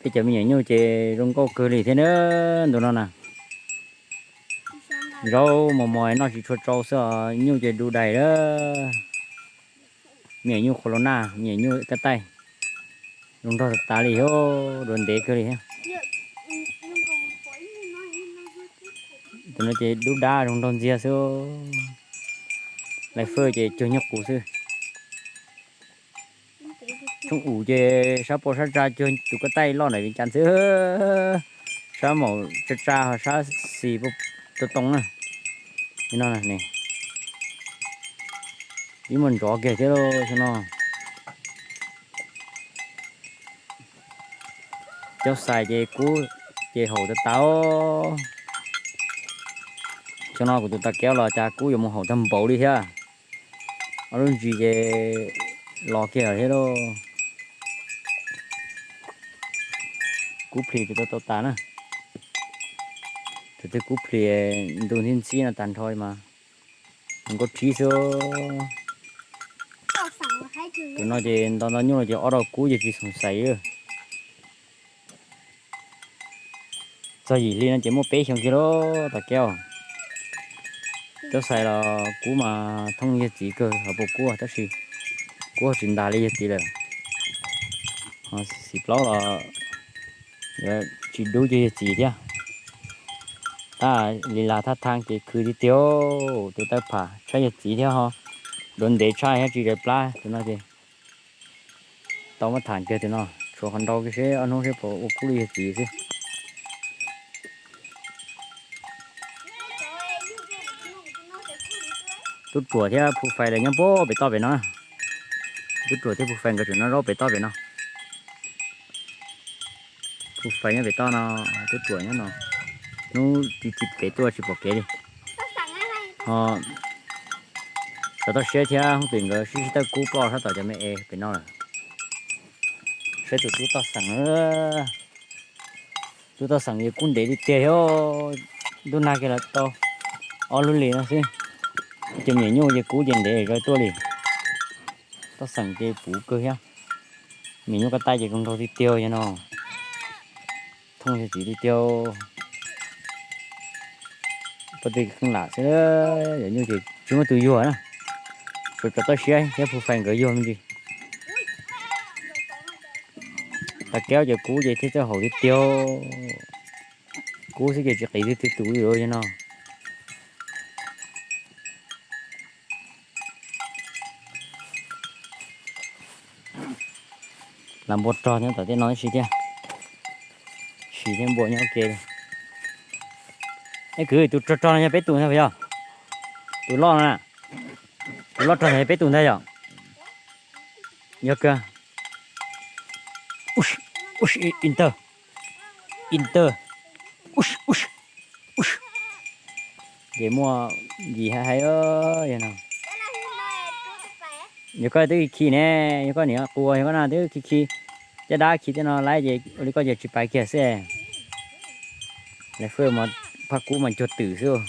Peb cov me nyuam nyuj ces zoo nkauj kawg li thiab na, ntu no na. Zaub mos mos noj tsis tshua tsau xwb, nyuj ces du dais lawm. Me nyuam nyuj qhuav los naj, me nyuam nyuj kab taij, zoo nraug tas tas li thiab, dua ntev kawg li thiab. Tus no ces dub dab zoo nraug ntxiag xwb. Lais fawj ces cuag nyuj qus xwb. Tsoob um ces sab paj sab tsa cuag tus kab taij loj ntawm Vias Cas xwb. Sab maum tsa tsa ho sab xis paj too too na. Li no ne, ib muaj ntsov kiag thiab lauj xyoo no. Caub xais ces kub ces haum tas tas. Xyoo no kuv tus tas kev los cas kub yuav mus haum tag npaum li thiab. Ob lub ntsis ces los kiag thiab lauj. Kub plis tsis tau tau tas na. Tus twg kub plis ntu ntxhib ntxhib no tag nrho mas nkauj rhib xwb. Tus no ces nto nto nyuj no ces ob rau kub ces tsis xoom xais. Txog yim hli no ces muaj peb xyoo kiag lauj tas kev. Caub xais los kub mas thooj yawg txiv kawg hauv paus kub tab sis kub tsis ntas li yawg txiv lawm. Xim plaub los yuav tsis dub cuag yawg txiv thiab. Tab li las thab thab ces khwv tiag tiag, tus tawb pham tshaib yawg txiv thiab ho. Dua ntev tshaj thiab tsis raws plab tus no ces tau muab tham kiag tus no, tshuav qhov nrau kiag seb ob hnub seb puas ua kub li yawg txiv xwb. Tub Ruam thiab Phu Fais lawv nyob puag pem toj pem no. Tub Ruam thiab Phu Fais nkawd tseem noj zaub pem toj pem no. Phu Fais nyob pem toj no, Tub Ruam nyob no. Hnub ti ti pem tuaj tsis pom kev li. Ho rov toj siab thiab, Hoob Twm nkawd sib sib tawb kub ploj sab tom cov me es pem no lawm. Saib tus tub toj xeem, tub toj xeem yog kub ntev tiag tiag thiab. Ntuj nag kiag los tau ob lub hlis no xwb. Ces me nyuam nyuj ces kub ces ntev zog tuaj li. Toj xeem ces puv kawg thiab. Me nyuam nyuj kab taij ces zoo nraug tiag tiag yog no. Thooj yawg txiv tiag tiag. Pab twg kheej lam xwb, yawg nyuj ces tsis muaj tus yuag na. Tsuas rov toj siab thiab Phu Fais nkawd yuag me ntsis. Tas kev ces kub ces thiaj txawj haum tiag tiag. Kub xwb ces tsis qiv twg twg tus li yog no. Lam npua rog nyob tom tej no ib si thiab. Sim thiab npua nyob ua ke li. Es kwv tus rog rog no yog peb tus ntag puas yog? Tus loj no na, tus loj rog ntawd yog peb tus ntag yom? Yog kawg. Ub, ub, inter, inter, ub, ub, ub. Ces muaj yim hais hais, yog no. Yog koj twb khi ne, yog koj niam quas yog koj no twb khi khi, caj dab khi tej no lawm ces ua li koj ces tsis pais kiag xwb. Lawv faj mas, phaj kub mas cuag twm xwb.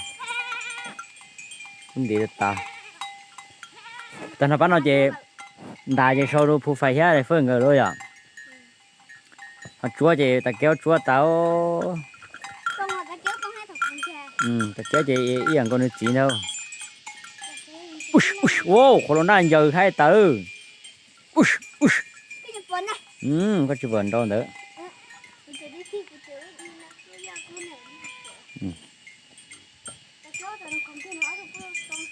Kub ntev tas. Tag nrho pab no ces ntas ces sau rau Phu Fais thiab Lais Fawj nkawd lawm yom. Ho tsuab ces tas kev tsuab tas. Tas kev ces ib yam nkaus nws txiv ntag. Ua qhuav los naj ncaws haib tas. Koj tsis pom nrau ntawd.